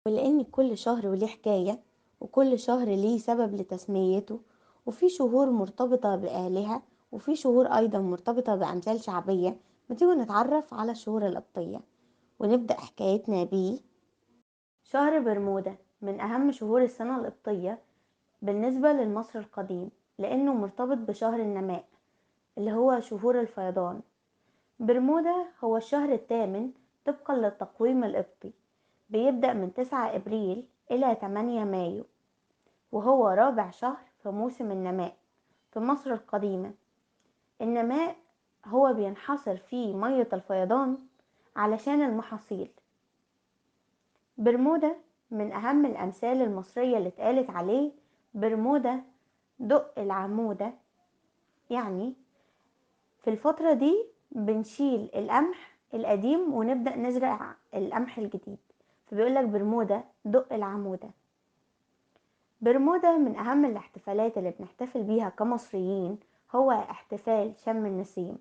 ولأن كل شهر وليه حكاية، وكل شهر ليه سبب لتسميته، وفي شهور مرتبطة بآلهة، وفي شهور أيضا مرتبطة بأمثال شعبية. ما تيجوا نتعرف على الشهور القبطية ونبدأ حكايتنا بيه. شهر برمودا من أهم شهور السنة القبطية بالنسبة للمصري القديم، لأنه مرتبط بشهر النماء اللي هو شهور الفيضان. برمودا هو الشهر الثامن طبقا للتقويم القبطي، بيبدأ من 9 إبريل إلى 8 مايو، وهو رابع شهر في موسم النماء في مصر القديمة. النماء هو بينحصر في مية الفيضان علشان المحاصيل. برمودا من أهم الأمثال المصرية اللي اتقالت عليه برمودا دق العمودة، يعني في الفترة دي بنشيل القمح القديم ونبدأ نزرع القمح الجديد، فبيقولك برمودا دق العمودة. برمودا من أهم الاحتفالات اللي بنحتفل بيها كمصريين هو احتفال شم النسيم.